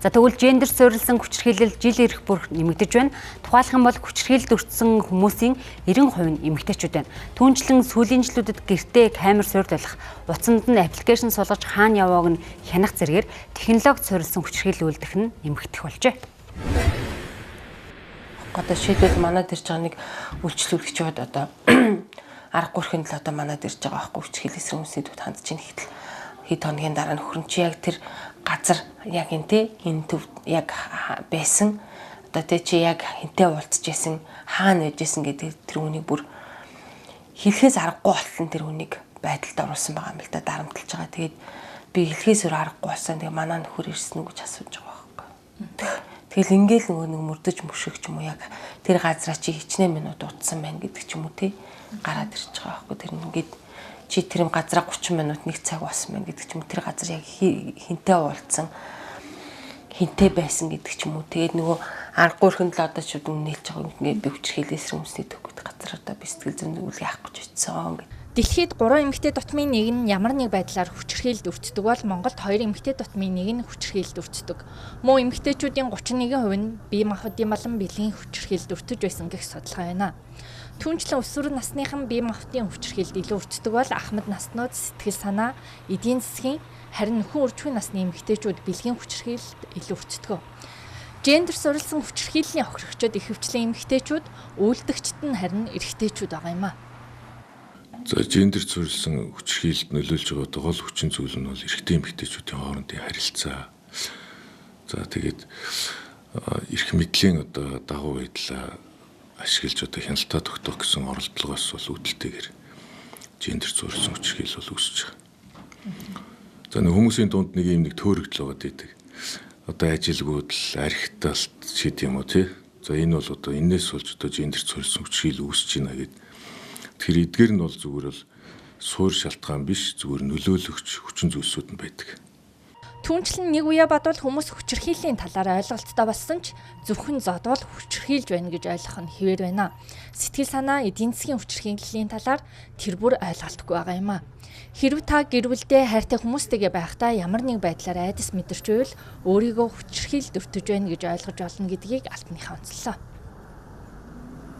За, тэгвэл гендер суурилсан хүчирхийлэл жил ирэх бүр нэмэгдэж байна. Тухайлах юм бол хүчирхийлэлд өртсөн хүмүүсийн 90% нь эмэгтэйчүүд байна. Түүнчлэн сүүлийн жилүүдэд гэртээ камер суурь болох, утсанд нь application суулгаж хаана явааг нь хянах зэрэгээр технологид суурилсан хүчирхийлэл үйлдэх нь нэмэгдэх болжээ. Одоо шийдвэл манад ирж байгаа нэг үйлчлүүлэгч бод одоо аргагүй өрхөнд л одоо манад ирж байгаа байхгүй, хүчирхийлэл эсрэг үндэсний төвд хандж ийн гэтэл хэд хоногийн дараа нөхөр нь чи яг тэр газар яг энэ те энэ төв яг байсан, одоо те чи яг хэнтэй уулзж исэн, хаана байж исэн гэдэг тэр үнийг бүр хэлэхээс аргагүй болтон тэр үнийг байдалд оруулсан байгаа юм л да, дарамтлж байгаа. Тэгээд би хэлэхээс өөр аргагүй болсон. Тэгээ манай нөхөр ирсэн үү гэж асууж байгаа байхгүй. Тэгэл ингээл нөгөө нэг мөрдөж мөшөх ч юм уу, яг тэр газраа чи хичнээн минут удсан байна гэдэг ч юм уу тий, гараад ирж байгаа байхгүй. Тэр ингээд чи тэр газраа 30 минут 1 цаг болсон байна гэдэг ч юм уу, тэр газар яг хинтээ уулзсан, хинтээ байсан гэдэг ч юм уу. Тэгээд нөгөө аргагүй өрхөнд л одоо ч үнэлж байгаа юм. Ингээд би хүчирхийлэл эсрэг үндэсний төв гэдэг газар одоо би сэтгэл зүйн зөвлөгөө авах гэж очсон гэдэг. Дэлхийд 3 эмэгтэй дутмын нэг нь ямар нэг байдлаар хүчирхийлэлд өртдөг бол Монголд 2 эмэгтэй дутмын нэг нь хүчирхийлэлд өртдөг. Мөн эмэгтэйчүүдийн 31% нь бие махбодын болон бэлгийн хүчирхийлэлд өртөж байсан гэх судалгаа байна. Түүнчлэн өсвөр насныхан бие махбодын хүчирхийлэлд илүү өртдөг бол ахмад наснууд сэтгэл санаа, эдийн засгийн, харин нөхөн үржихүй насны эмэгтэйчүүд бэлгийн хүчирхийлэлд илүү өртдөг. Гендер суурилсан хүчирхийллийн хохирогчид ихэвчлэн эмэгтэйчүүд, үйлдэгчид нь харин эрэгтэйчүүд байгаа юм а. За, гендер суурилсан хүчирхийлэлд нөлөөлж байгаа одоо гол хүчин зүйл нь бол эрэгтэй эмэгтэйчүүдийн хоорондын харилцаа. За, тэгээд эрх мэдлийн одоо дагуу байдлаа ашиглаж одоо хяналтаа тогтоох гэсэн оролдлогоос бол үүдэлтэйгээр гендер суурилсан хүчирхийлэл бол үүсэж байгаа. За, нэг хүмүүсийн дунд нэг юм нэг төөрөгдөл байгаа гэдэг. Одоо ажилгүйдэл, архиталт ч гэдэг юм уу тий. За, энэ бол одоо энээс болж одоо гендер суурилсан хүчирхийлэл үүсэж байна гэдэг. Тэгэхээр эдгээр нь бол зүгээр л суур шалтгаан биш, зүгээр нөлөөлөгч хүчин зүйлсүүд нь байдаг. Түүнчлэн нэг үе бодвол хүмүүс хүчирхийллийн талаар ойлголттой болсон ч зөвхөн зодвол хүчирхийлж байна гэж ойлгох нь хэвээр байна. Сэтгэл санаа, эдийн засгийн хүчирхийллийн талаар тэр бүр ойлголтгүй байгаа юм а. Хэрв та гэр бүлдээ хайртай хүмүүстэйгээ байхдаа ямар нэг байдлаар айдас мэдэрч байвал өөрийгөө хүчирхийлэлд өртөж байна гэж ойлгож болно гэдгийг албаныхаа онцлоо.